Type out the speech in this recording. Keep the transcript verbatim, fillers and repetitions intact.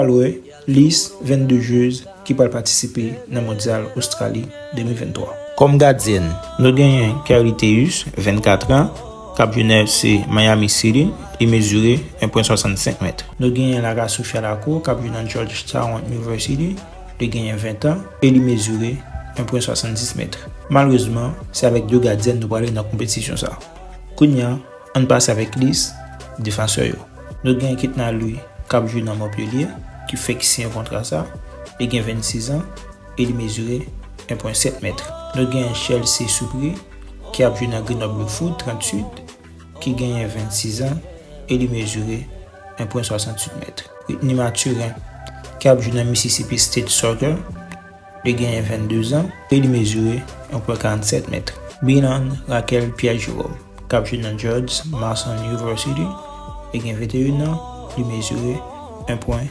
Pral wè lis vennde jwez ki pral patisipe nan Mondyal Ostrali de mil venntwa. Kòm gadyèn, nou genyen Kylie Theus, vennkat an, k ap jwe nan F C Miami City, li mezire en pwen swasannsenk mèt. Nou genyen Lara Sofia Lacroix, k ap jwe nan Georgetown University, li genyen ven an e li mezire en pwen swasanndis mèt. Malerezman, se avèk de gadyèn nou prale nan konpetisyon sa. Kounye a, ann pase avèk lis defansè yo. Nou gen Ketna Louis k ap jwe nan Montpellier, ki fèk siyen kontra sa, li gen vennsis an e li mezire en pwen sèt mèt. Nou gen Chelsea Soupré ki ap jwe nan Grenoble Foot tranntuit, ki genyen vennsis an e li mezire en pwen swasantuit mèt. Whitney Mathurin ki ap jwe nan Mississippi State Soccer, li genyen vennde zan e li mezire en pwen karannsèt mèt. Binan Raquel Pierre Jerome k ap jwe nan George Mason University, li gen venteyen an, li mezire en pwen